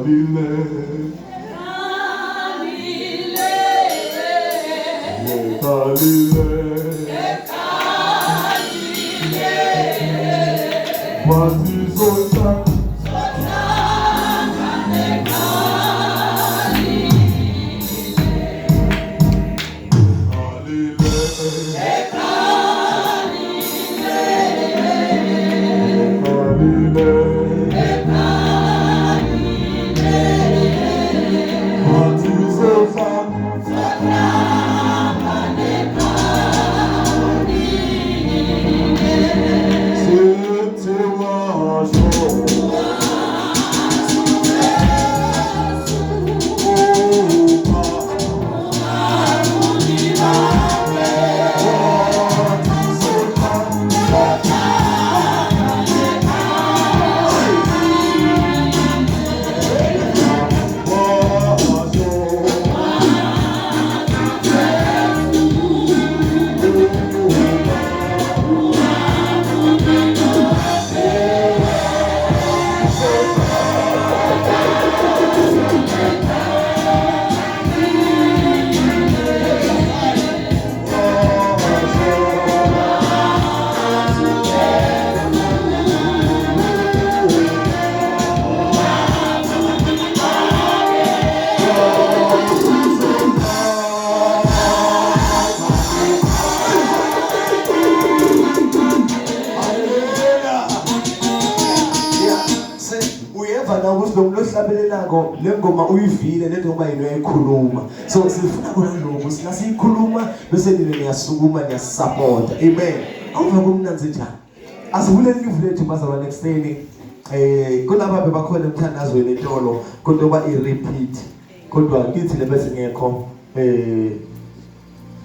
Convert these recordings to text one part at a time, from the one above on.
Kalile. Kalile. Wathi sota. Kalile. Kalile. Wathi sota. Sithi washo. Yeah, se uyeva na ukuthi lo muntu ohlabelelako le ngoma uyivile le ngoma yini uyayikhuluma. So sifuna kona lokhu singasiyikhuluma bese nina niyasukuma niyasupporta. Amen. Awuva kumnanzi njani? Asivuleni live lethu bazalwane ekuseni. Kulaba bebakhona emthandazweni etolo kodwa ba i-repeat. Kodwa kithi le bese ngekho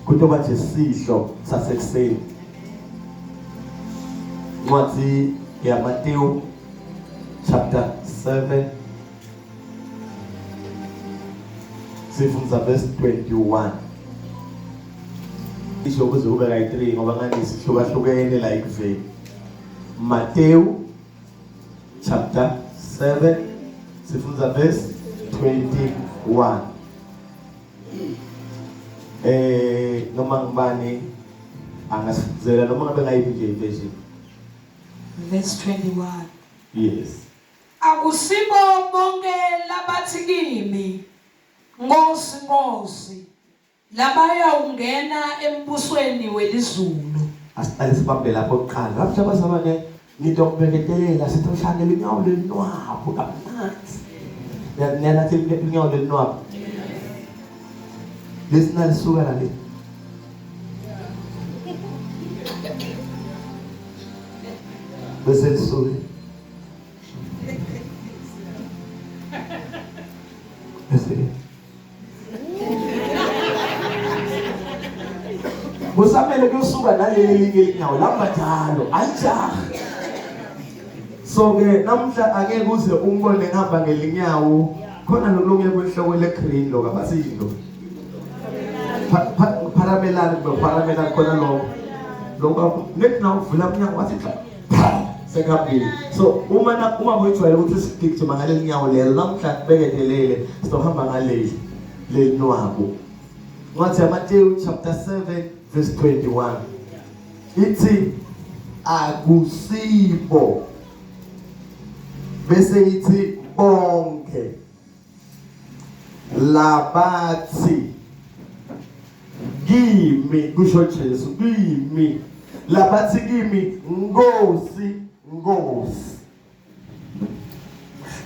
kutoba nje sidlo sasekuseni. Incwadi yaMateyu chapter 7 sifundza verse 21. Isho kuze kube kayi-3 ngoba ngani sihlukahlukene la ekuveni. Mateyu chapter 7 sifundza verse 21. Noma ngibani angasifundela noma ngabe ngayiphi nje version. Verse 21. Yes. Akusibo bonke labathi kimi, Nkosi, Nkosi, labayawungena embusweni welizulu. Asiqale sibambe lapho kuqala. Lapho abazalwane ngitokubeketelela sithi uhlangele unyawo lwelinwaphu kamnandi. Niyalathi unyawo lwelinwaphu. Lesingalisuka la le. Bese lisuke. Bese kusamele kuyosuka naleli linye linyawo lamba njalo ayijahi. So ke namhla angeke uze umbone ngihamba ngelinyawo khona lokunye kwenhloko le green lo kabathi lo pharamelani kumbe pharamelani khona lokho lokho nethi na uvula umnyango wathi sekuhambile. So uma na uma buyijwayele ukuthi sigijima ngaleli nyawo lelo namhla kubeketelele sizohamba ngaleli lelinwabo. Ngathi Matthew chapter 7 verse 21 ithi akusibo bese ithi bonke labathi kimi kusho Jesu kimi labathi kimi Nkosi Nkosi.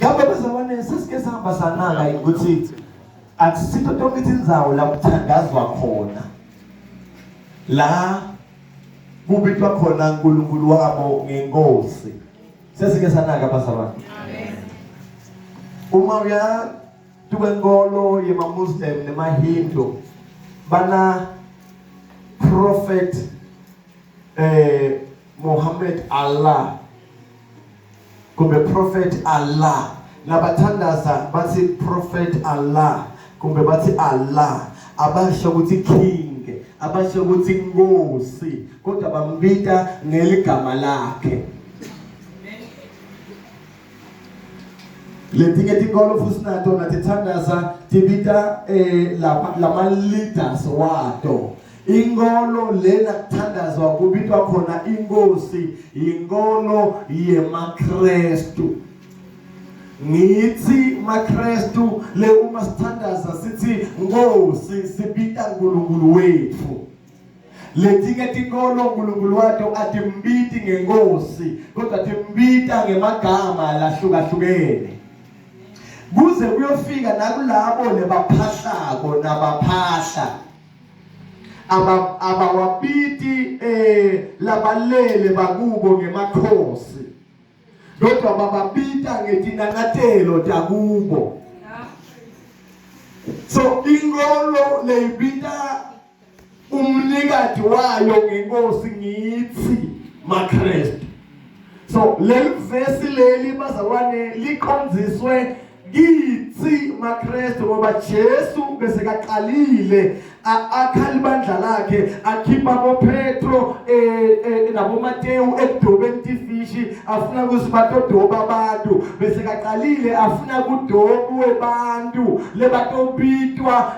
Ngabe bazalwane sesike sahamba sanaka ukuthi akusitho tonke indzawo la kuthandazwa khona la kubitwa khona uNkulunkulu wabo ngenkosi. Sesike sanaka bazalwane. Amen. Uma uya tukwenkolo yema-Muslim nemaHindu bana prophet Muhammad Allah kumbe prophet Allah nabathandaza bathi prophet Allah kumbe bathi Allah abasho ukuthi king abasho ukuthi inkosi kodwa bambita ngeligama lakhe. Letinye tinkolo futhi nato natithandaza tibita lama leaders wato. Inkolo lena kuthandazwa kubitwa khona inkosi inkolo yemaKristu. Ngithi maKristu le uma sithandaza sithi Nkosi sibita uNkulunkulu wethu. Letinye tinkolo uNkulunkulu wato atimbiti ngenkosi kodwa timbita ngemagama lahlukahlukene. Kuze kuyofika nakulabo lebaphahlako nabaphahla abawabiti labalele bakubo ngemakhosi kodwa bababita ngetinanatelo takubo. So inkolo leyibita umnikati wayo ngenkosi ngithi maKristu. So leli vesi leli bazalwane likhonziswe kithi maKristu ngoba Jesu bese kaqalile akha libandla lakhe akhipha boPetro naboMateyu ekudobeni tifishi afuna ukuthi batodoba abantu bese kaqalile afuna kudobwe bantu lebatobitwa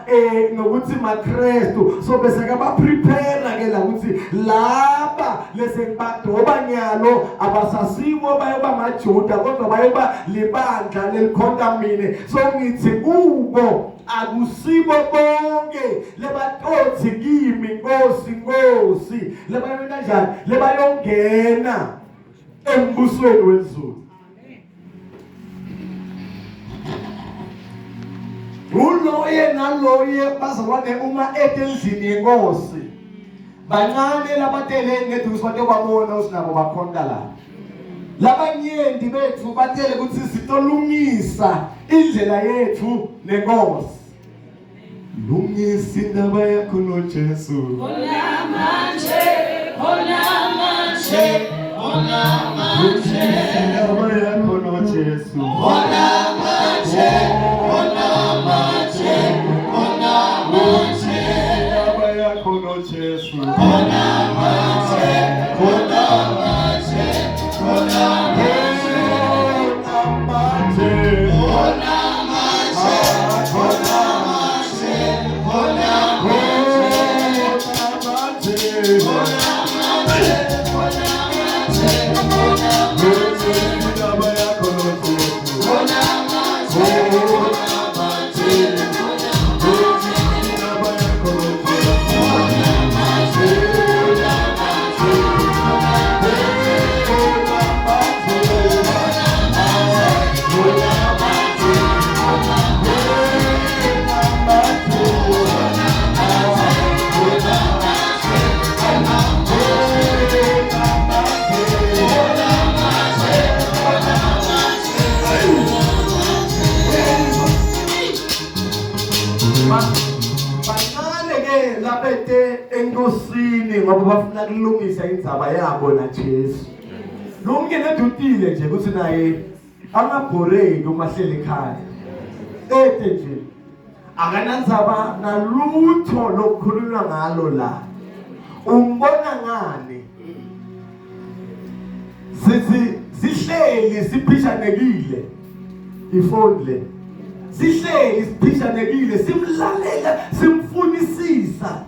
nokuthi maKristu. So bese kaba prepare ke la ukuthi laba lesengibadoba nyalo abasasiwo bayoba maJuda kodwa bayoba libandla lelikhonta mine. So ngithi kubo akusibo bonke lebatothi kimi Nkosi Nkosi lebayona kanjani lebayongena embusweni wezulu. Uloye naloye bazalwane uma ete endlini yenkosi bancane labatele ngeduze bato babona usinabo bakhonta la. Labanyenti bethu batele ukuthi sitolungisa indlela yethu nenkosi. Lungisa indaba yakho noJesu. Khona manje, khona manje, khona manje. Lungisa indaba yakho noJesu. Khona manje, khona manje, khona manje. Indaba yakho noJesu. Khona manje, khona manje, khona manje. Khona manje. Khona manje, khona manje, khona manje. Khona manje. Khona manje, khona manje, khona manje. Indaba yakho noJesu. Khona manje, khona manje, khona manje. Indaba yakho noJesu. Khona manje, khona manje, khona manje. Khona manje. Khona manje, khona manje, khona manje. Khona manje, khona manje, khona manje. Khona manje, khona manje. Bancane ke labete enkosini ngoba bafuna kulungisa indzaba yabo naJesu. Lo mngene edutile nje ukuthi naye angabhoreki uma hleli ekhaya. Ete nje akanandzaba nalutho lokukhulunywa ngalo la. Umbona ngani? Sithi sihleli siphishanekile ifoni le. Sihleli siphishanekile simlalela simfunisisa.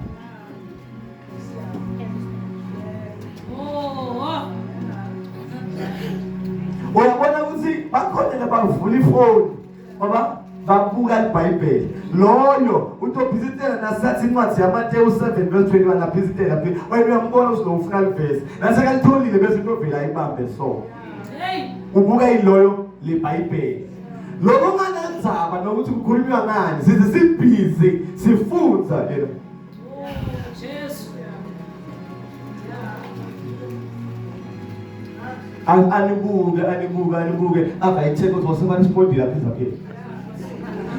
Uyabona ukuthi bakhona labavula ifoni ngoba babuka iBhayibheli. Loyo utobhizitela nasathi incwadi yaMateyu 7 verse 21 laphizitela wena uyambona ukuthi lo ufuna livesi. Nasekalitholile bese utovela ayibambe so. Ubuka iloyo leBhayibheli. Lokho kunganandzaba nokuthi kukhulunywa ngani, size sibhizi sifunza yena. Anibuke anibuke anibuke avayitheka ukuthi wasebarispondi lapha ezaphela.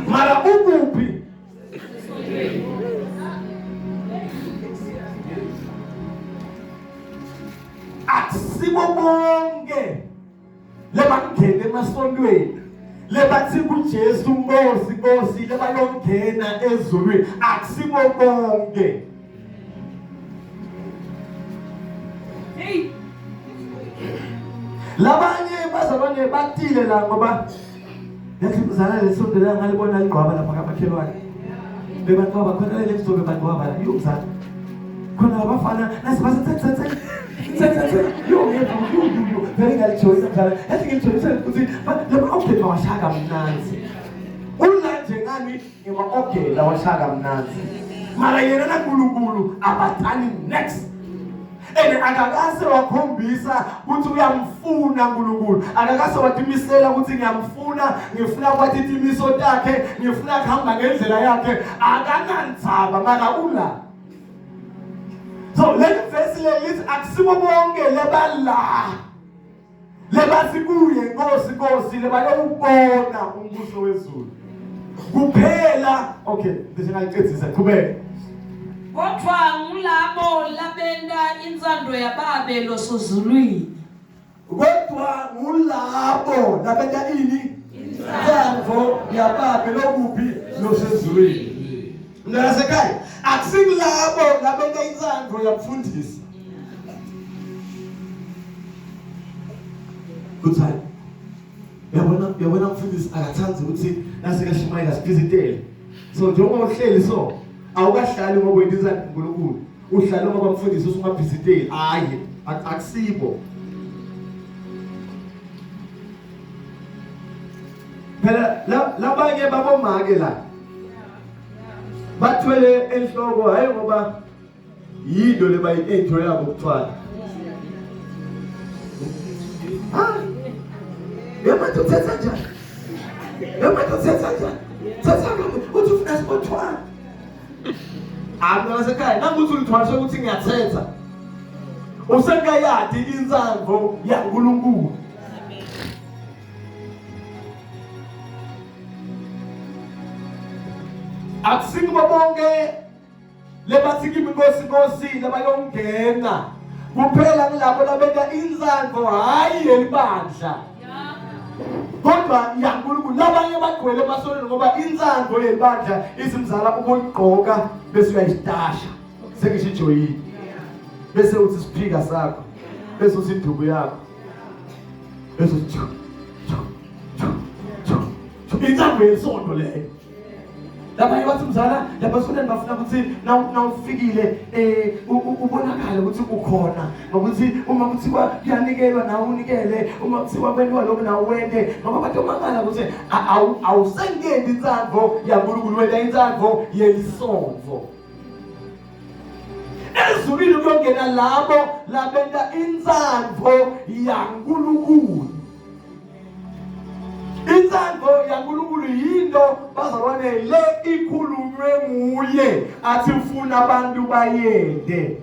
Mara ukuphi? Akusibo bonke lebangena emasontweni lebathi kuJesu Nkosi Nkosi lebayongena ezulwini, akusibo bonke. Labanye bazalwane batile la ngoba Yathi mzala lesonto la ngalibona ligqwaba lapha kamakhelwane. Bebaqwaba khona leli kuzobe baqwaba la yomzala. Khona abafana nasi base tse tse tse. Tse tse tse. Yo yebo yo yo yo. Vele ngalijoyina mzala. Yathi ngilijoyina ukuthi lama ogela washaka mnanzi. Ulanje ngani ngema ogela washaka mnanzi. Mara yena naNkulunkulu abatani next. And akakase wakhombisa ukuthi uyamfuna uNkulunkulu. Akakase watimisela ukuthi ngiyamfuna, ngifuna kwathi timiso takhe, ngifuna kuhamba ngendlela yakhe. Akanandzaba mara ula. So le verse le lithi akusibo bonke lebala. Lebathi kuye Nkosi Nkosi lebayowubona umbuso wezulu. Kuphela okay bese ngayicedzisa qhubeka. Kodwa ngulabo labenta intsando yaBabe losezulwini. Kodwa ngulabo labenta ini? Intsando yaBabe lokuphi losezulwini. Mntanasekhaya akusikulabo labenta intsando yabufundisi. Kuthani? Uyabona uyabona mfundisi akathandi ukuthi nasekashumayela sibhizitele. So njengoba uhleli so awukahlali ngoba wenza uNkulunkulu. Uhlala ngoba mfundisi usungabhiziteli. Hayi akusibo. Phela labanye babomake la. Bathwele enhloko hayi ngoba yinto le bayi-enjoy yabo ukuthwala yamanje uthetha njani yamanje uthetha njani thetha kabi uthi ufuna sibothwala hayi mntwana sekhaya nanguthi ulithwaliswe ukuthi ngiyathetha usengayadi insango yaNkulunkulu akusingubo bonke lebathi kimi nkosi nkosi labayongena kuphela kulabo labenta inzango hayi yelibandla kodwa yaNkulunkulu labanye bagcwele emasolweni ngoba inzango yelibandla isimzala ubuyigqoka bese uyayitasha sengisho ijoyini bese uthi siphika sakho bese uthi induku yakho bese uthi inzango yesonto leyo labanye bathi mzala labasoneni bafuna ukuthi nawufikile um ubonakale ukuthi ukhona ngokuthi uma kuthiwa kuyanikelwa nawe unikele uma kuthiwa kwentiwa lokhu nawe wente ngoba batomangala ukuthi awusengeni intsandvo yaNkulunkulu wenta intsandvo yelisonto ezulwini kuyongena labo labenta intsandvo yaNkulunkulu Intsandvo yaNkulunkulu yinto bazalwane le ikhulunywe nguye athi ufuna abantu bayende.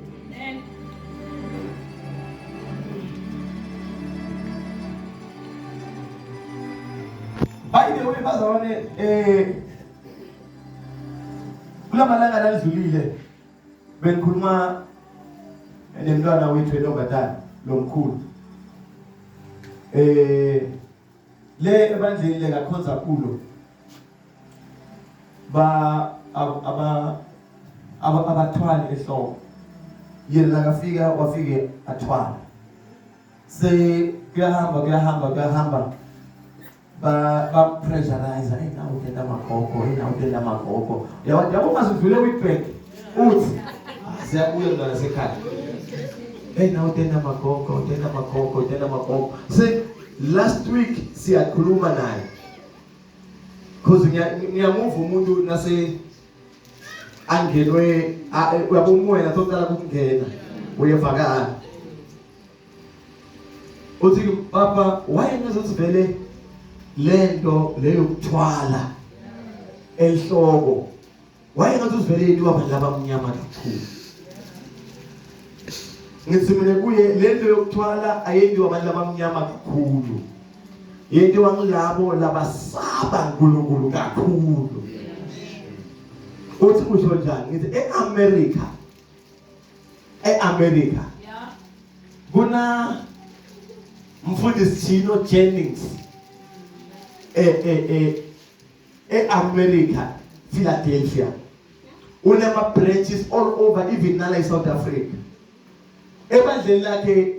By the way bazalwane eh kulamalanga ladlulile bengikhuluma nemntwana wethu entombazana lomkhulu eh le ebandleni lekakhonza kulo ba aba aba abathwali ehloko yena nakafika wafike athwala se kuyahamba kuyahamba kuyahamba ba ba pressurize hey nawu utenda magogo hey nawu utenda magogo yabo yabo mazidlule Witbank uthi ah, siyabuya mntwana sekhaya hey nawu utenda magogo utenda magogo utenda magogo se last week siyakhuluma naye cause ngiyamuva umuntu nase angenwe uyabo umoya socala ukungena uyevakala uthi papa wayengazothi vele lento leyo kuthwala enhloko wayengathi uzivele into abantu abamnyama kakhulu ngithi mina kuye lento yokuthwala ayenziwa abantu abamnyama kakhulu yenziwa ngilabo labasaba uNkulunkulu kakhulu uthi usho njani ngithi eAmerica eAmerica kuna mfundisi Chino Jennings e e e eAmerica Philadelphia unema branches all over even nala eSouth Africa ebandleni lakhe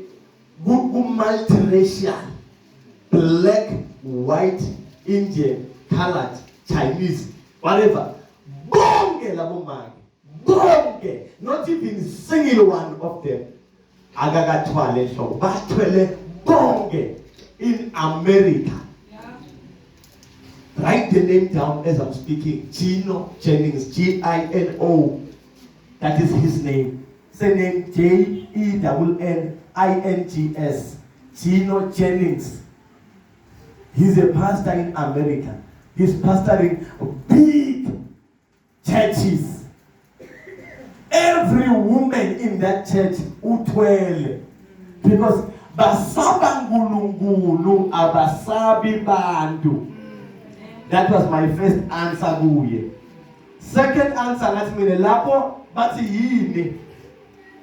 ku multiracial black white Indian Colored, Chinese, whatever. Bonke labo make, bonke, not even single one of them akakathwale enhloko. Bathwele bonke in America. Write the name down as I'm speaking. Gino Jennings, G I N O. That is his name. Surname J E N N I N G S. Gino Jennings. He's a pastor in America. He's pastoring big churches. Every woman in that church uthwele because basaba uNkulunkulu abasabi bantu. That was my first answer kuye. Second answer ngathi mina lapho bathi yini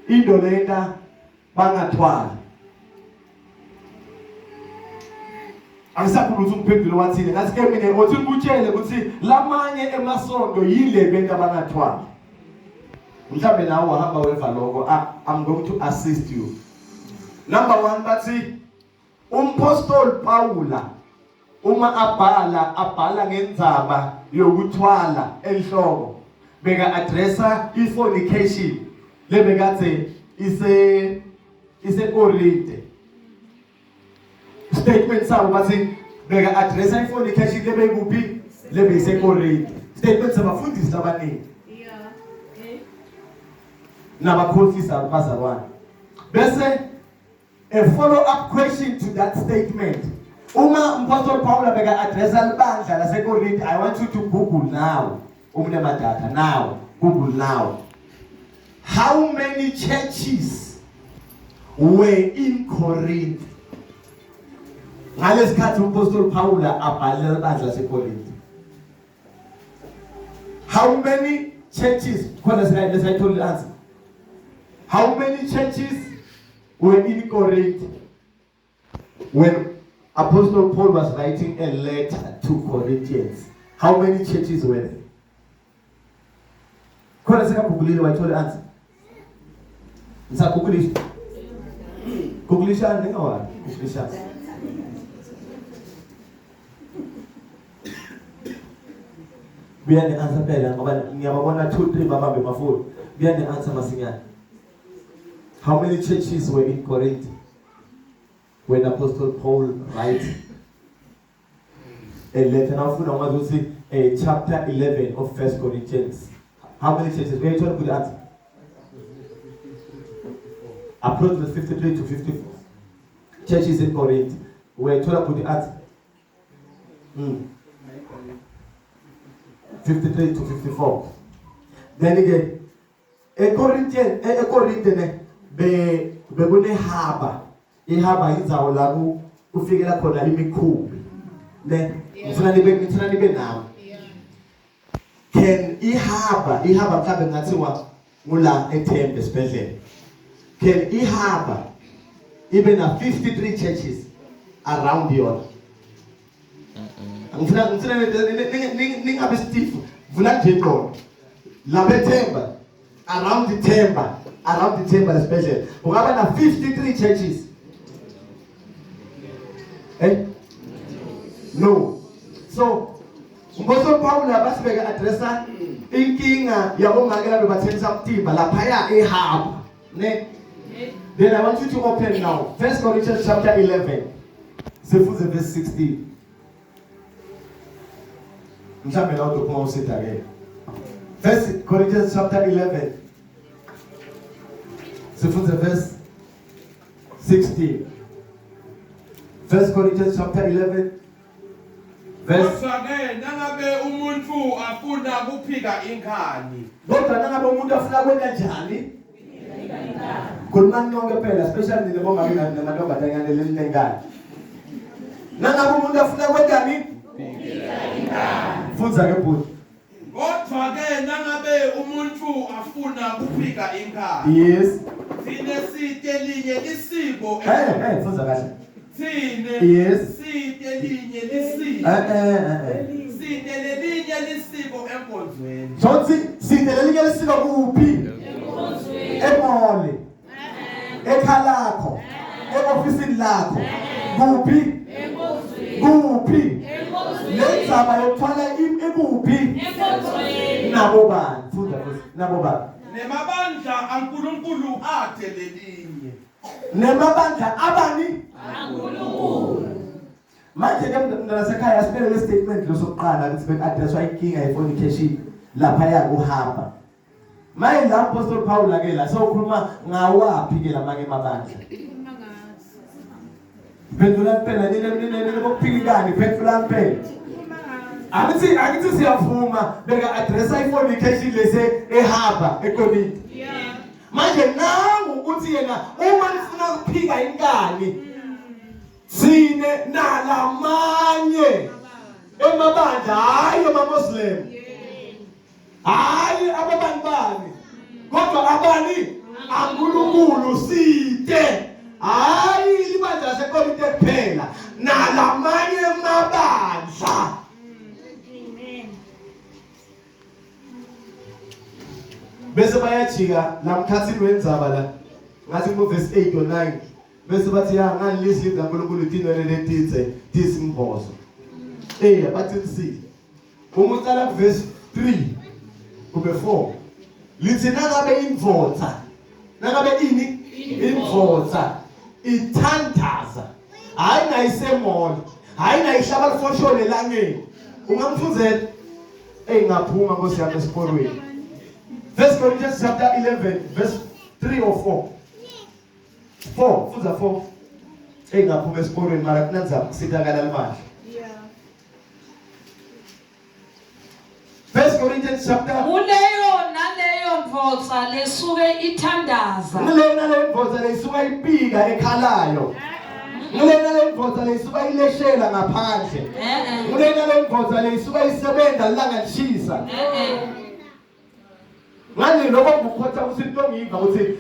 into lena bangathwali. Angisakhuluma ukuthi umphendule wathini ngathi ke mina othi ngikutshele ukuthi lamanye emasondo yile bento abangathwali. Mhlambe nawe wahamba weva lokho, I'm going to assist you. Number 1 bathi umpostoli Paula uma abhala abhala ngendzaba yokuthwala enhloko beka addressa ifornication lebekathe ise iseKorinte. Statement sabo bathi beka addressa ifornication lebekuphi lebeyiseKorinte. Statement sabafundisi abaningi. Yeah. Nabakhohlisa abazalwane. Bese a follow up question to that statement. Uma uMpostoli Paul beka addressa libandla laseKorinte, I want you to Google now. Umnemadata now, Google now. How many churches were in Corinth? Ngalesikhathi uMpostoli Paul abhalela ibandla laseKorinte. How many churches khona singayithola answer? How many churches were in Corinth when Apostle Paul was writing a letter to Corinthians? How many churches were there? Khona singagugulile wayithola answer. Ngisagugulisha. Gugulishani ningawani? Gugulishani. Buya ne-answer phela ngoba ngiyababona 2 3 babambe amafoni. Buya ne-answer masinyane. How many churches were in Corinth when Apostle Paul writes a letter? Now ufuna ungazi ukuthi chapter 11 of 1 Corinthians. How many churches? Uyayithola good answer? Approximately 53 to 54 churches in Corinth. Uyayithola good answer? 53 to 54. Then again, eCorinthian eCorinthe ne be bekunehaba. Ihaba indzawo la kufikela khona imikhumbi. Ne ngifuna nibe nami. Can ihaba mhlambe ngathiwa ngula eThembe esibhedlela. Can ihaba ibe na 53 churches around yona? Ngifuna ningabe stiff, vula nje ingqondo. Lapha eThemba, around the Themba, around the Themba lesibhedlela kungaba na 53 churches. No. So Umpostoli Paul basibeka addressa inkinga yabomake labe bathengisa umtimba laphaya ehaba ne. Then I want you to open now 1 Corinthians chapter 11 sifuze verse 16. Mhlambe la udophuma usidakele. 1 Corinthians chapter 11 sifuze verse 16. 1 Corinthians chapter 11 verse. Kodwa ke nangabe umuntu afuna kuphika inkhani. Kodwa nangabe umuntu afuna kwenta njani? Khulumani nonke phela, especially nina bomama namantombazanyana lelinengane. Nangabe umuntu afuna kwentani? Fundza ke bhuti. Kodwa ke nangabe umuntu afuna kuphika inkhani. Yes. Thine site linye lisiko. Hey, fundza kahle. Thine Yes. site linye lisiko. Site lelinye lisiko enkonzweni. Jonsi site lelinye lisiko kuphi? Enkonzweni. Emole. Ekhalakho. Eofisini lakho. Kuphi? Enkonzweni. Kuphi? Enkonzweni. Lenzaba yokuthwala ikuphi? Enkonzweni. Nabo bani? Funda futhi. Nabo bani? Nemabandla aNkulunkulu ade lelinye. Nemabandla abani? ANkulunkulu. Manje ke mntana sekhaya sibele le statement losokuqala ukuthi bek-addresswa inkinga ye-fornication lapha yakuhamba. Maye la Apostle Paul ke la sewukhuluma ngawaphi ke lamanye amabandla? Phendula kuphela nina nina nina bokuphikikani phendula kuphela. Angithi angithi siyavuma beka addressa i-fornication lese ehamba eKorinte. Manje nangu ukuthi yena uma nifuna ukuphika inkani sine nalamanye emabandla hayi amaMuslim. Hayi ababani bani kodwa abani aNkulunkulu site hayi libandla laseKorinte kuphela nalamanye amabandla. Bese bayajika lamkhathini wenzaba la ngathi ku verse 8 or 9 bese bathi ya ngani lizwi likaNkulunkulu tinwele letitse tisimbozo eh baqinisile. Uma uqala kuverse 3 kube 4 lithi nangabe indvodza nangabe ini indvodza ithandaza hayi nayisemall hayi nayihlaba lifosholo elangeni ungamfunzela ey ngaphuma nkosi yami esiporweni. First Corinthians chapter 11 verse 3 or 4 4 funza 4 ey ngaphuma esiporweni mara kunanzama kusitakala limandla. First Corinthians chapter Kuleyo naleyo ndvodza lesuke ithandaza. Ngilena nale ndvodza leyisuka ipika ekhalayo. Ngilena le ndvodza leyisuka ileshela ngaphandle. Eh Ngilena le ndvodza leyisuka isebenza lilanga lishisa. eh. Ngani lokho kukhotha ukuthi into ngiyiva ukuthi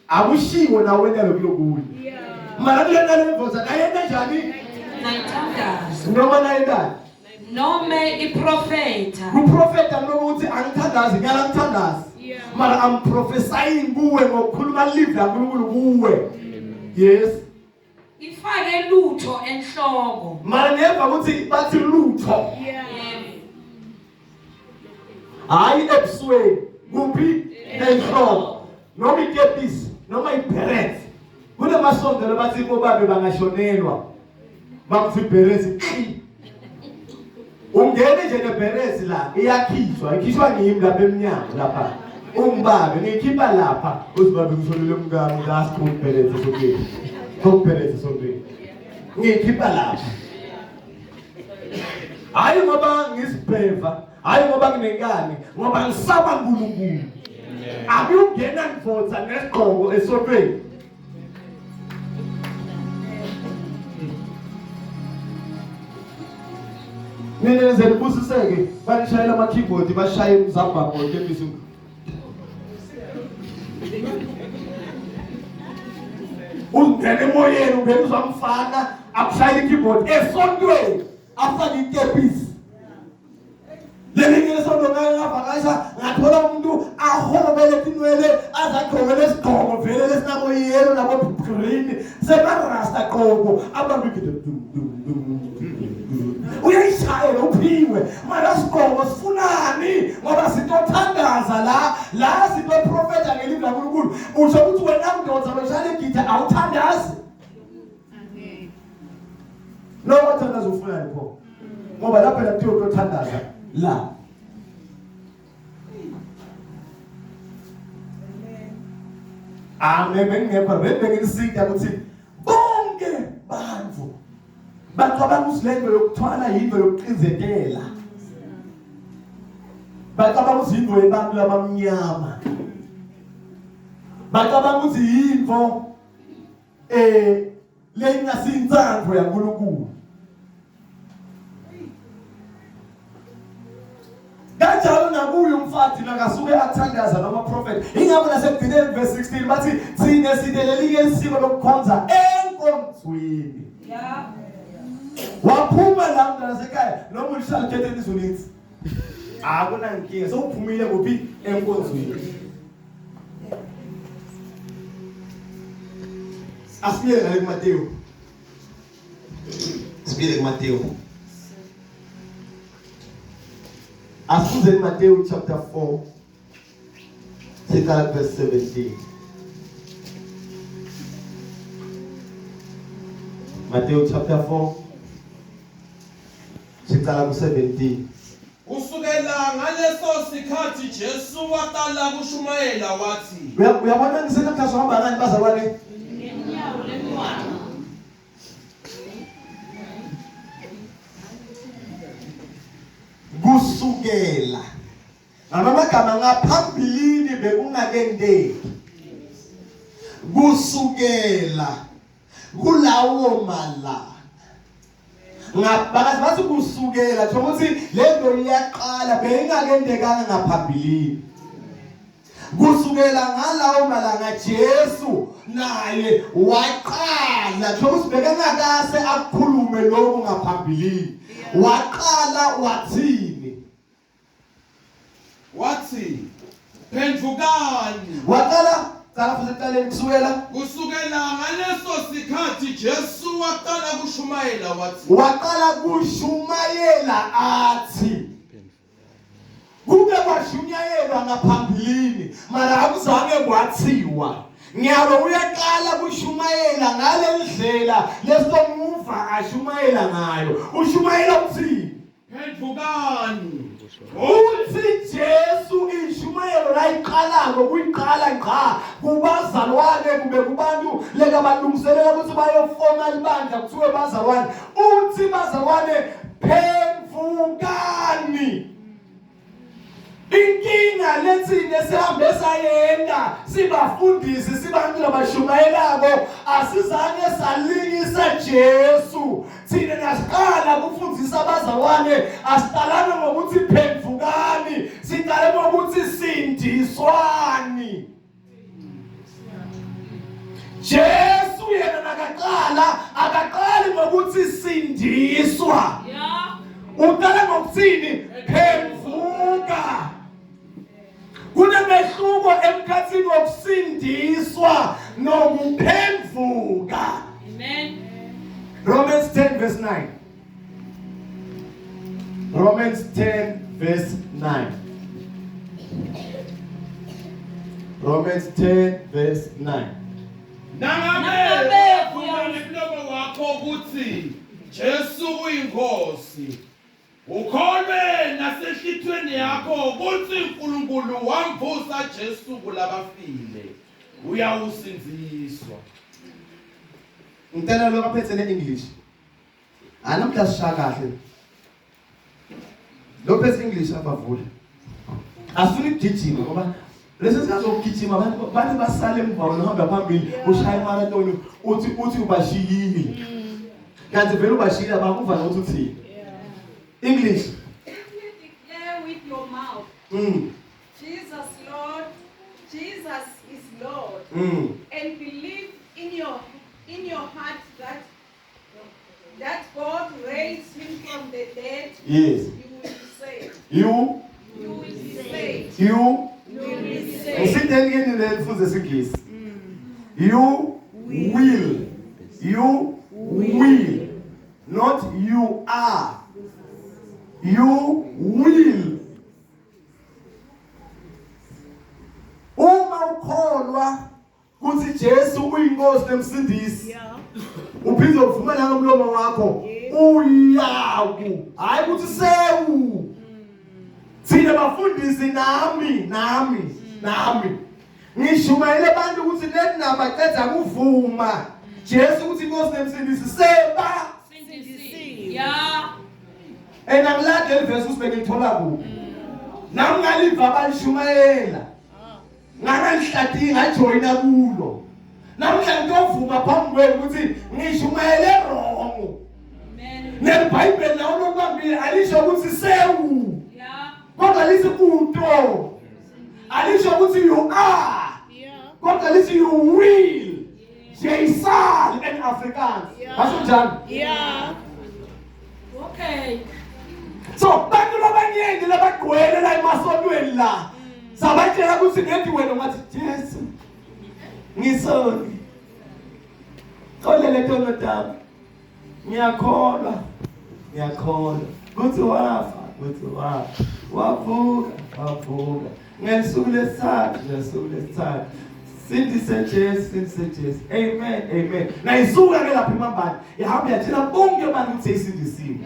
akushiwo na wena lokulokuyi. Mara kulena le ndvodza nayenta njani? Nayithandaza. Noma nayentani? Nome iprofetha. Kuprofeta lokuthi angithandazi ngiyala ngithandazi. Mara I'm prophesying kuwe ngokukhuluma live laNkulunkulu kuwe. Yes. Ifake lutho enhloko. Mara neva ukuthi bathi lutho. Hayi ebusweni kuphi enhloko noma ikepisi noma iberet. Kunamasonto labathi bobabe bangashonelwa. Bakuthi iberet qhi. Ungene nje nebherezi la iyakhishwa ikhishwa ngimi lapha emnyango lapha ungibabe ngiyikhipha lapha uthi babe ngishonele umkami la sikhulu ibherezi esontweni kokubherezi esontweni ngiyikhipha lapha hayi ngoba ngisibheva hayi ngoba nginenkani ngoba ngisaba uNkulunkulu akuyungena ngivotha nesigqoko esontweni. Nina nize nibusiseke banishayela ama-keyboard bashaye umzambamo wetepisi ungena emoyeni ungena uzamfana akushayela i-keyboard esontweni afake ikepisi. Lelinye isonto ngake ngavakasha ngathola umuntu ahobele tinwele azagqoke lesigqoko vele lesinabo yellow nabo green semarasta qobo abantu gide dum dum dum uyayishayela uphiwe mara sigqoko sifunani ngoba sitothandaza la la sitoprofetha ngelivi laNkulunkulu usho ukuthi wena mdonsa loshayela igitha awuthandazi. No wathandaza ufunani pho? Ngoba lapha la kuthiwa utothandaza la. Amen bengingekho benginisita ukuthi bonke bantu bacabanga ukuthi lento yokuthwala yinto yokucinzetela. Bacabanga ukuthi yinto yebantu labamnyama. Bacabanga ukuthi yinto eh leyingasintsandvo yaNkulunkulu. Kanjalo nakuye umfati nakasuke athandaza noma prophet ingakho nasekugcineni verse 16 bathi thina sidelelike isiko lokukhonza enkonzweni. Yeah. Waphuma la mntana sekhaya noma ulishaya uthethe izulu lithi akunankinga sewuphumile kuphi enkonzweni. Asibuyele ngale kuMateyu. Sibuyele kuMateyu. Asifundzeni Mateyu chapter 4 siqala verse 17. Mateyu chapter 4 siqala ku 17. Kusukela ngaleso sikhathi Jesu waqala kushumayela wathi Uyabona ngisenamhla sohamba ngani bazalwane? Ngenyawo lemntwana. Kusukela ngamagama ngaphambilini bekungakendeki kusukela kulawo malanga ngabakazi bathi kusukela kusho ukuthi le nto iyaqala beyingakendekanga ngaphambilini kusukela ngalawo malanga Jesu naye waqala kusho ukuthi bekangakase akukhulume lokhu ngaphambilini waqala wathini Wathi phendukani. Waqala qala futhi ekuqaleni kusukela Kusukela ngaleso sikhathi Jesu waqala kushumayela wathi waqala kushumayela athi kuke kwashunyayelwa ngaphambilini mara akuzange kwathiwa ngiyalo uyaqala kushumayela ngale ndlela lesomuva ashumayela ngayo ushumayela uthini Phendukani. Uthi Jesu inshumayelo layiqalako kuyiqala ngqa kubazalwane kube kubantu leka balungiselela ukuthi bayofoma libandla kuthiwe bazalwane uthi bazalwane phendukani Inkinga lethini sihambe sayenda sibafundisi sibantu labashumayelako asizange salingisa Jesu thina nasiqala kufundisa abazalwane asiqalanga ngokuthi phendukani siqale ngokuthi sindiswani Jesu yena nakaqala akaqali ngokuthi sindiswa Yeah. uqala ngokuthini phenduka kunemehluko emkhathini wokusindiswa nokuphenduka Amen. Romans 10 verse 9 Romans 10 verse 9 Romans 10 verse 9 Nangabe Nangabe uvuma ngemlomo wakho ukuthi Jesu uyinkosi ukholwe nasenhlithweni yakho ukuthi uNkulunkulu wamvusa Jesu kulabafile uyawusindziswa. Ngicela lokho aphethe ne-English. Anamhla sishaya kahle. Lo phethe English abavula. Asifuni ukugijima ngoba lesi sikhathi sokugijima abantu bathi basale emva wena uhamba phambili ushaya imarathon uthi uthi ubashiyile. Kanti vele ubashiyile abakuva nokuthi uthini. English. If you declare with your mouth, Jesus Lord, Jesus is Lord, and believe in your heart that God raised him from the dead, you will be saved. You You will be saved. you You will be saved. Ngisindeni ke nina elifunze isiNgisi. You will. You will. Not you are. You will. Uma ukholwa kuthi Jesu uyinkosi nemsindisi. Uphinde uvume nangomlomo wakho uyaku. Hayi ukuthi sewu. Thina bafundisi nami nami nami ngishumayele abantu ukuthi lenaba qeda kuvuma Jesu ukuthi inkosi nemsindisi seba Sindisiwe. Yeah. and angilade leli verse ukuthi bengilithola kuphi nami ngaliva abalishumayela ngangalihlati ngajoyina kulo namhla ngiyovuma phambi kwenu ukuthi ngishumayele wrong Amen. neBhayibheli lawo lokubambile alisho ukuthi sewu Yeah. kodwa lithi uto alisho ukuthi you are kodwa lithi you will Jaisal in Afrikaans basho njalo Okay. so bantu labanyenti labagcwele la emasontweni la sabatshela ukuthi ngethi wena ungathi Jesu ngisoni xolele tono tami ngiyakholwa ngiyakholwa kuthi wafa Futhi wa wavuka wavuka ngesuku lesithathu ngesuku lesithathu sindise Jesu sindise Jesu amen amen nayisuka ke lapha imambane ihamba yatshela bonke abantu ukuthi seyisindisiwe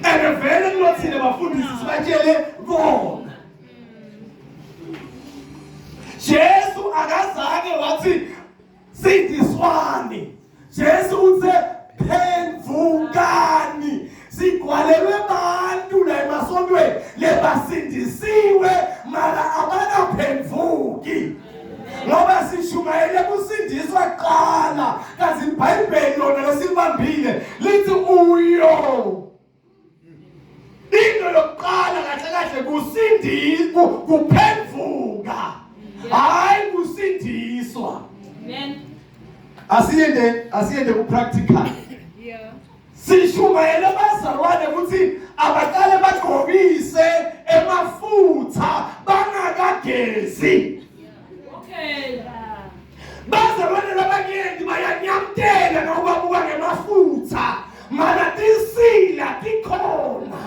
and vele kulothile bafundisi sibatshele kona Jesu akazange wathi sindiswani Jesu uthe phendvukani sigwalelwe bantu la emasontweni lebasindisiwe mara abakaphendvuki ngoba sishumayele kusindiswa kuqala kazi iBhayibheli lona lesilibambile lithi uyo into yokuqala kahle kahle kusindiswa kuphenduka hayi kusindiswa Amen. asiyende asiyende ku practical Yeah. sishumayele abazalwane ukuthi abaqale bagqokise emafutha bangakagezi Okay. Bazalwane labanyenti bayanyamtela nawubabuka ngemafutha mana tinsila tikhona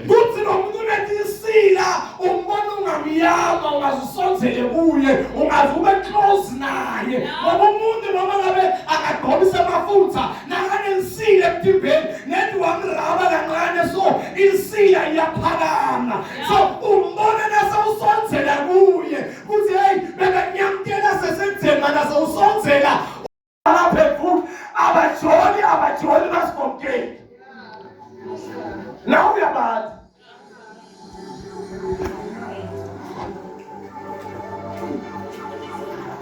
kuthi lo muntu unetinsila umbona ungamyama ungazusondzele kuye ungaze ube close naye ngoba umuntu noma ngabe akagqobisa amafutha nakanensila emtimbeni nethi wamraba kancane so insila iyaphakama so umbona nasewusondzela kuye kuthi hey bekanyamkela sesenzema nasewusondzela lapha futhi abajoli abajoli basikomkeli nawe uyabathi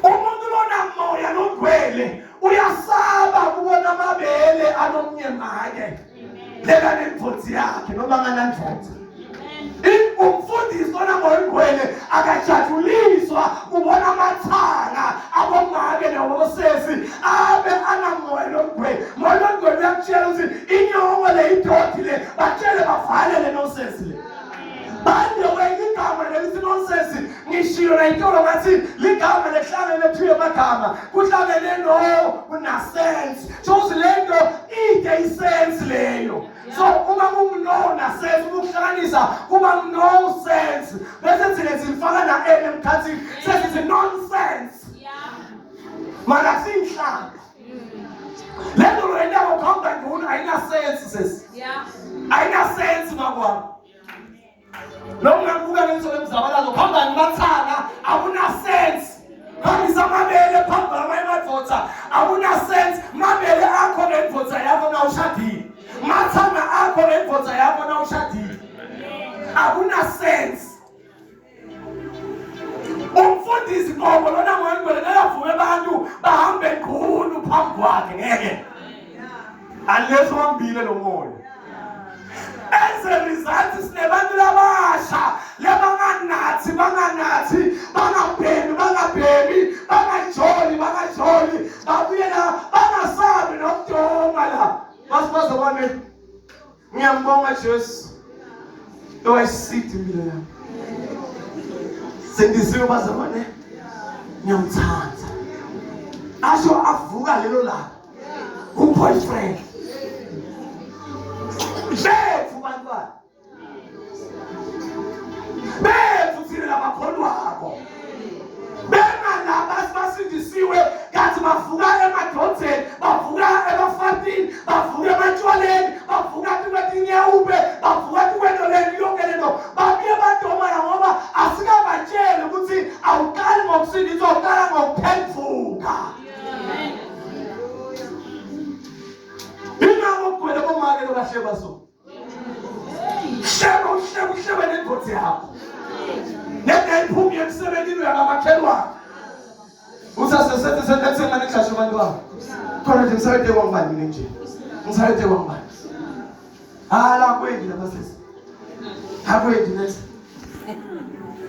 umuntu lona moya longcwele uyasaba kubona amabele anomnye make leka nendvodzi yakhe noma nganandvodza umfundisi lona ngoyingcwele akajabuliswa kubona amathanga abomake nabosesi abe anamoya longcwele moya longcwele uyakutshela ukuthi inyongo le idoti le batshele bavale le nosesi le By the way ligama lelithi nonsense ngishilo la itolo ngathi ligama lehlangene thiwe amagama kuhlangene no kunasense so lento ide isense leyo so uma kunguno nasense ukuhlanganisa kuba no sense bese thina sifaka na n emkhathini sesithi nonsense mara kusinhlanga lento lento kuhamba nguna ayina sense sesi ayina sense makwami Lo ungabuka ngenso lemzabalazo phamba nibathanga akuna sense. Phambisa amabele phambi kwamanye amadoda akuna sense. Mabele akho nendvodza yakho na ushadile. Mathanga akho nendvodza yakho na ushadile. Akuna sense. Umfundisi qobo lona ngoyingwele nakavume abantu bahambe ngqunu phambi kwakhe ngeke. Unless uhambile lo moya. As a result sinebantu labasha labanganathi banganathi bangabhemi bangabhemi bangajoli bangajoli babuye la bangasabi nokudoma la basibazalwane ngiyambonga Jesu owayisithi impilo yami sendisiwe bazalwane ngiyamthanda asho avuka lelo langa uboyfriend bethu bantwana bethu thina labakholwako bengalaba basindisiwe kanti bavuka emadodeni bavuka ebafatini bavuka ematshwaleni bavuka tukwetinyaube bavuka tukwentoleni yonke lento babuye badomana ngoba asikabatsheli ukuthi awuqali ngokusindiswa uqala ngokuphenduka Ingakho kugcwele bomake lobahleba so. Hleba uhleba uhleba nendoda yakho. Nede iphumi emsebenzini uyakamakhelwane. Usasesethe senethenga nexasha abantwana. Khona nje ngisayede kwangibani mina nje. Ngisayede kwangibani. Hala kwendi lapha sisi. Akwendi next.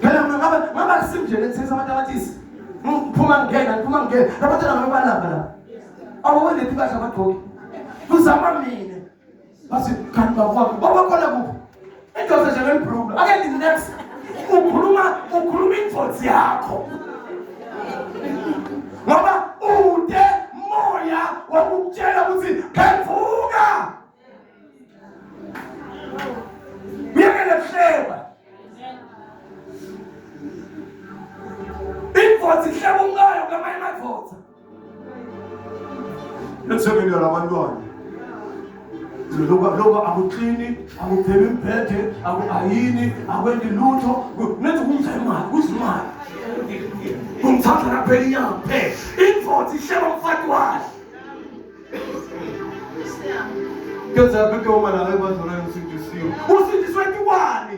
Phela mina ngaba ngaba kusimnje lethengisa abantu abathisi. Ngiphuma ngena, ngiphuma ngena. Labantwana ngabe balamba la. Awubone leti badla abagqoki. Kuzama mina. Bathi kanti bakwakho. Babakhona kuphi? Indoda nje ngelibhruku. Ake ndi next. Ukhuluma ukhuluma indvodzi yakho. Ngoba ude moya wakukutshela ukuthi phenduka. Indoda ihleba umkayo kulamanye amadoda. Ekuthengeni labantwana. Lokho akuklini, akupheki imbhede, akuayini, akwendi lutho, nenza kudla imali, kudla imali. Kungithatha naphela inyanga kuphela. Indoda ihleba umfati wayo. Kenzeka beke uma nawe bazalwane usindisiwe. Usindiswe tikwani?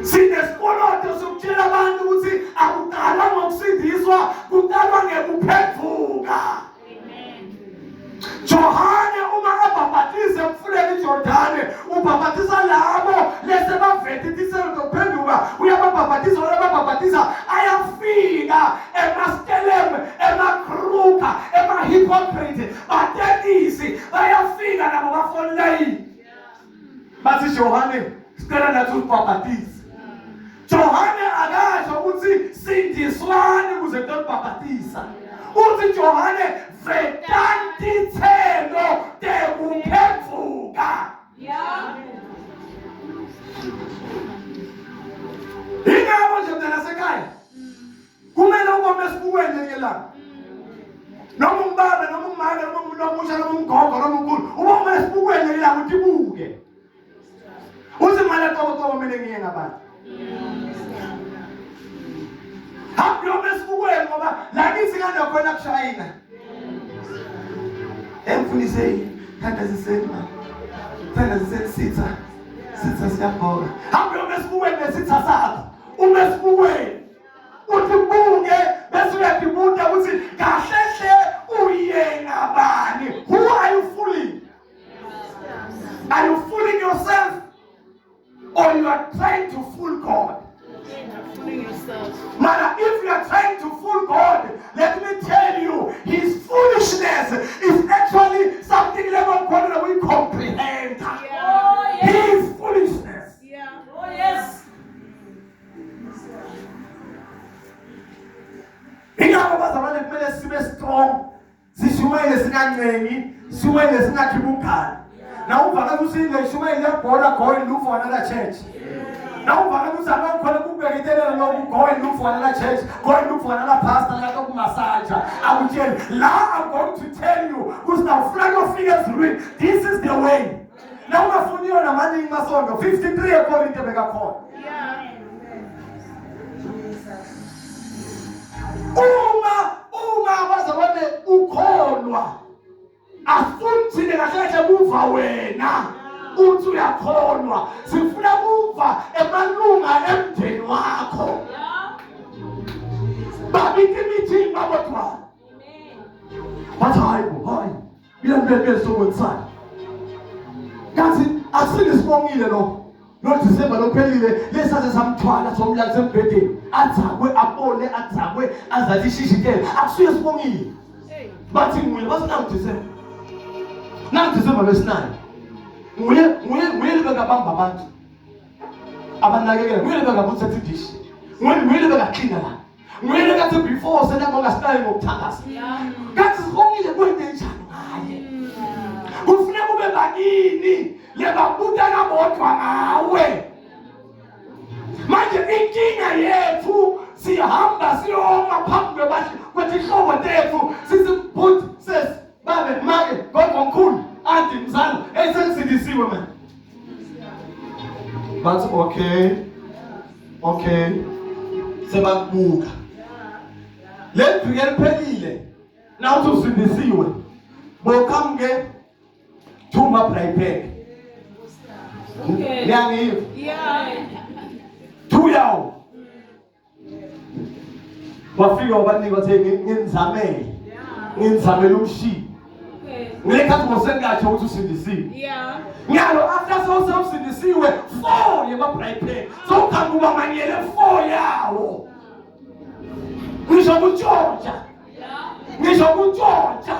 Sinesikoloto sokutshela abantu ukuthi akuqalwa ngokusindiswa, kuqalwa ngekuphenduka. Johane uma ebhabhatisa emfuleni iJordane ubhabhatisa labo lese bavethe itiselo zokuphenduka, uyababhabhatisa, uyababhabhatisa, ayafika emastelem, emakruka, emahypocrite, batekisi bayafika nabo bafonlayini bathi Johane sicela nathi usibhabhatise. Johane akasho ukuthi sindiswani ukuze kutobhabhatisa. Uthi Johane vetani tithelo tekuphenduka. Yeah. Ingakho nje mntana sekhaya kumele ubone esibukweni ngelinye ilanga. Noma ungubaba noma ungumama noma umuntu omusha noma umgogo noma umkhulu, ubone esibukweni ngelinye ilanga uthi buke. Uthi mali qobo mina ngiye ngabantu. Hambe uyoma esibukweni ngoba la kithi kanokhona kushayina. Emfundiseni, thandaziseni ma. Thandaziseni sitha. Sitha siyabhoka. Hambe uyoma esibukweni nesitha sakho. Uma esibukweni uthi buke bese uyadibuta ukuthi kahle hle uyenga bani. Who are you fooling? Are you fooling yourself or you are trying to fool God? Fooling yourself. Mara, if you are trying to fool God, let me tell you, his foolishness is actually something level that we comprehend. Oh, yes. His foolishness. Yeah. Oh, yes. Ingakho bazalwane kumele sibe strong, sishumayele singancengi, sishumayele singakhiphi ugala. Nawuva ukuthi le shumayele yebhola, go and look for another church. Nawuva ukuthi abakhona kubeketelela lokhu, go and look for another church, go and look for another pastor latokumasaja. Akutsheli la, I'm going to tell you ukuthi nawufuna kuyofika ezulwini, this is the way. Nawungafuni yona maningi masondo 53 eKorinte bekakhona. Yeah. Uma abazalwane ukholwa, asifuni thina kahle kahle kuva wena uthi uyakholwa, sifuna kuva emalunga emndeni wakho. Yeah. Babika imithi babodwana bathi hayi bo, hayi mina sokwenzani kanti asinisibongile lo lo December lophelile lesaze samthwala somlalisa embhedeni adzakwe abole adzakwe azathi ishishitele akusuye sibongile. Bathi nguye, bathi nangu December, nangu December lwesinayo nguye lebekabamba abantu abanakekela, nguye lebekabuthatha idishi, nguye lebekaklina la, nguye lekathi before senabonga sinayo ngokuthandaza. Kanti sibongile kwente njani ngaye? Kufuneka kube bakini lebabuta kabodwa ngawe. Manje inkinga yethu sihamba siyoma phambi kwetihlobo tethu sithi but sis babe make gogo mkhulu anti mzala esengisindisiwe man. Bathi okay sebakubuka le viki eliphelile nawuthi usindisiwe boqhamuke thuma brayipek. Okay. Niyangiva? Yeah. Thuyawo wafika wabanika wathi nginizamele, nginizamele umshini. Okay. Ngilekhathi ngosengatsho ukuthi usindisiwe. Yeah. Ngalo after sewusindisiwe 4 yema-brayipek sowuqhamuka manyele 4 yawo. Ngisho kutshontsha. Ngisho kutshontsha.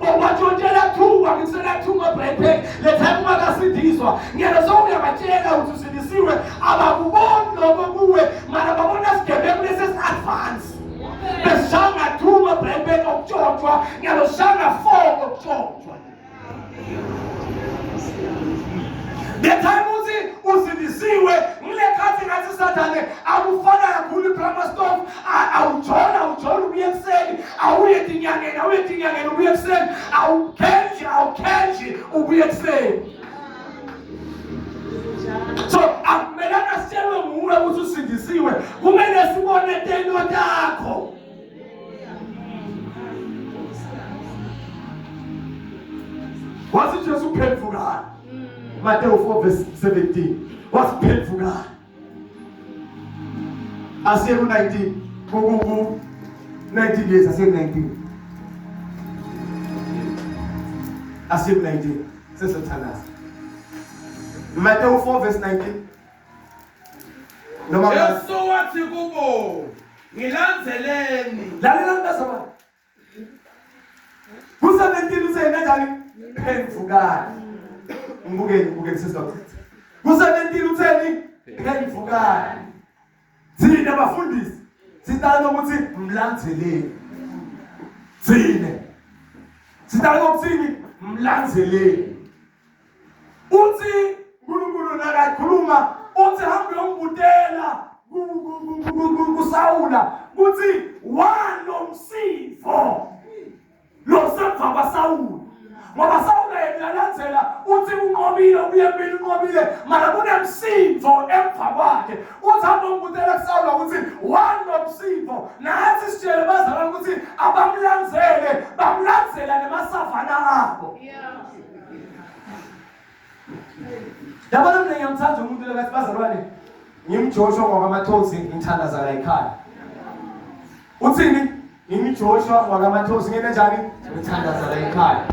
Bobatshontshela thuba, ngisela thuba brayipek. Le time ungakasindiswa ngiyena sewuyabatshela ukuthi usindisiwe, abakuboni lokho kuwe, mara babona sigebengu lesi advance. Besishanga thuba brayipek okutshontshwa, ngiyaloshanga 4 okutshontshwa. The time uthi usindisiwe ngilekhathi ngathi Sathane akufana kakhulu idrama Mateyu 4 verse 17 wasiphendvukani asiye ku-19 ku 19 years asiye ku-19 asiye ku-19 sesothandaza Mateyu 4 verse 19 noma Jesu wathi kubo, ngilandzeleni. Lalela mntazana ku-17 useyini kanjani phendvukani ngibukeni ngibukeni sesizawuchitha ku-17 utheni phendvukani thina bafundisi sitala ukuthi mlandzeleni thina sitala ukuthini mlandzeleni uthi uNkulunkulu nakakhuluma uthi hambe uyongibutela kuSawula kuthi wanomsivo lo semva kwaSawula ngoba Sawula yena uyalandzela uthi unqobile ubuye empini unqobile mara kunemsindo emva kwakhe uthi hamba ungibutela kuSawula ukuthi wanomsindo nathi sitshele bazalwane ukuthi abamlandzele bamlandzela nemasavana abo Yabona mina ngiyamthanda umuntu lekathi bazalwane ngimJoshua ngwakaMathosi ngithandaza la ekhaya. Uthini? NgingiJoshua ngwakaMathosi ngene njani? Ngithandaza la ekhaya.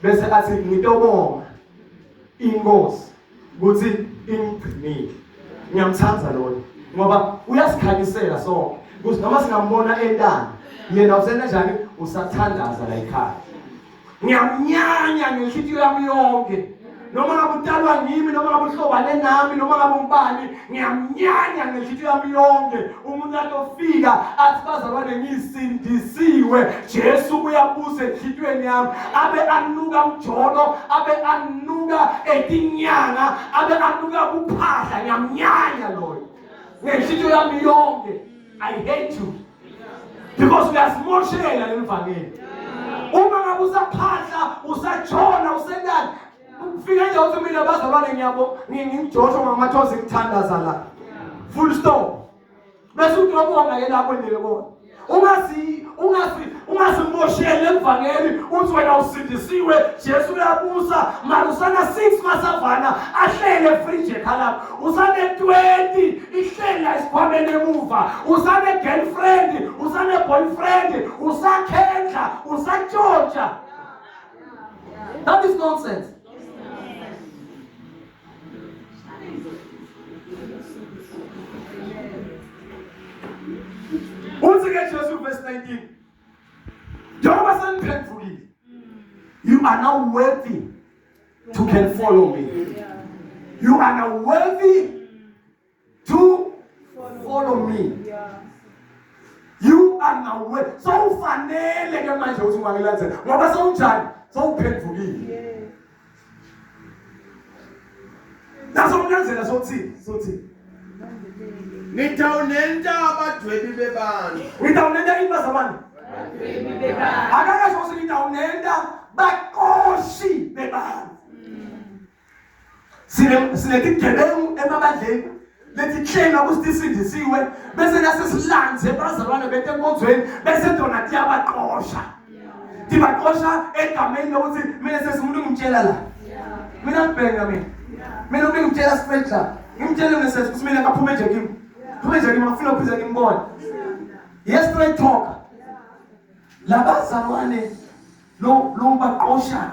Bese athi ngitobonga inkosi ukuthi ingigcinile. Ngiyamthanda loyo ngoba uyasikhanyisela sonke. Ukuthi noma singambona entana yena usena njani usathandaza la ekhaya. Ngiyamnyanya ngenhliziyo yami yonke. Noma ngabe utalwa ngimi noma ngabe uhlobane nami noma ngabe ungubani ngiyamnyanya ngenhliziyo yami yonke umuntu atofika athi bazalwane ngisindisiwe Jesu uyabusa enhlitiyweni yami abe anuka mjolo abe anuka etinyanga abe anuka kuphahla ngiyamnyanya loyo ngenhliziyo yami yonke I hate you because uyasimoshela lelivangeli uma ngabe usaphahla usajona usenani ufike nje uthi mina bazalwane ngiyabo ngingijosho ngamathozi ngithandaza la full stop bese utobonga ke lapho nje kona ungasi ungasi ungasimosheli levangeli uthi wena usindisiwe Jesu uyabusa mara usana 6 masavana ahlele fridge ekhalapho usane 20 ihleli la esikhwameni emuva usane girlfriend usane boyfriend usakhendla usatshontsha that is nonsense uthi ke Jesu verse 19 njengoba seniphendukile you are now worthy to can follow me. You are now worthy to follow me. You are now worthy. So ufanele ke manje ukuthi ungangilandzela ngoba sewunjani? Sewuphendukile. Naso umlandzela sothini? Sothini? Ngitawunenta abadwebi bebantu. Ngitawunenta ini bazalwane? Akakasho ukuthi ngitawunenta baqoshi bebantu. Sine sinetigebengu emabandleni letihlelwa ukuthi sisindisiwe bese nase silanze bazalwane bethu enkonzweni bese tona tiyabaqosha. Tibaqosha egameni lokuthi mina sesimuntu ngimtshela la. Mina ngibheka mina. Mina umuntu ngimtshela straight la. Ngimtshele mina sesi ukuthi mina ngaphume nje kimi. Phume nje kimi ngifuna ukuphinde ngimbone. Yes straight talk. Labazalwane lo lo baqosha.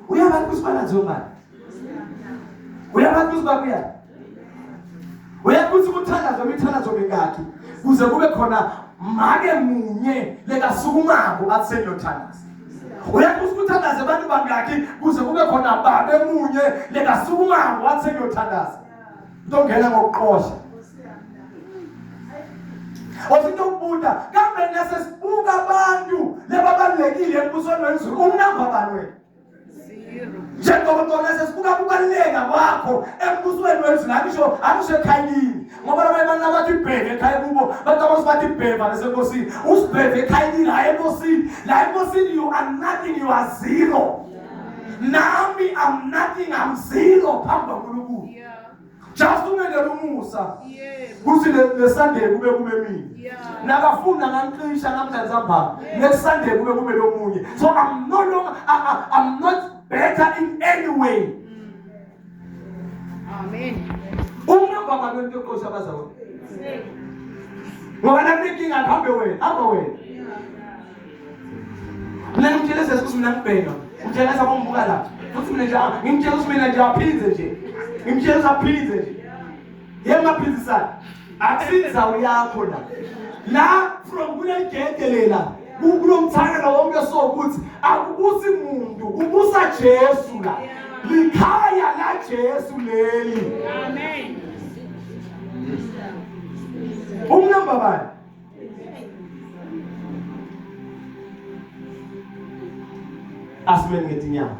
Uyabantu ukuthi balanze ubani? Uyabantu ukuthi babuya. Uyakuthi ukuthandaza imithandazo mingaki kuze kube khona make munye lekasukumako athi sengiyothandaza. Uyakuthi ukuthandaza abantu bangaki kuze kube khona babe munye lekasukumako athi sengiyothandaza. Into ngena ngokuqosha. Osinto ukubuta kambe nasesibuka abantu lebabalekile embusweni wezulu umnamba bani wena? Njengoba kona sesibuka kubaluleka kwakho embusweni wezulu angisho angisho ekhayini ngoba labanye abantu abathi bheke ekhaya kubo bathi abantu bathi bheva lesenkosini usibheve ekhayini la enkosini la enkosini you are nothing you are zero nami I'm nothing I'm zero phambi kwaNkulunkulu just ungenele umusa kuthi le Sunday kube kube mina nakafuna ngangicisha ngamhlanza mbamba next Sunday kube kube lomunye so I'm no longer I, I'm not better in any way. Amen. Unamba bani weNkosi abazalwane? Ngoba nakunenkinga hambe wena, hamba wena. Mina ngimtshele sesi ukuthi mina ngibheka. Ngimtshele sabombuka la. Futhi mina nje ngimtshele ukuthi mina nje aphindze nje. Ngimtshele ukuthi aphindze nje. Yena ngaphindzisana. Akusindzawo yakho la. La from kulegede lela. Kulomthangela wonke so ukuthi akubusi muntu, kubusa Jesu la. Likhaya la Jesu leli. Amen. Umnamba bani? Asimeni ngetinyawo.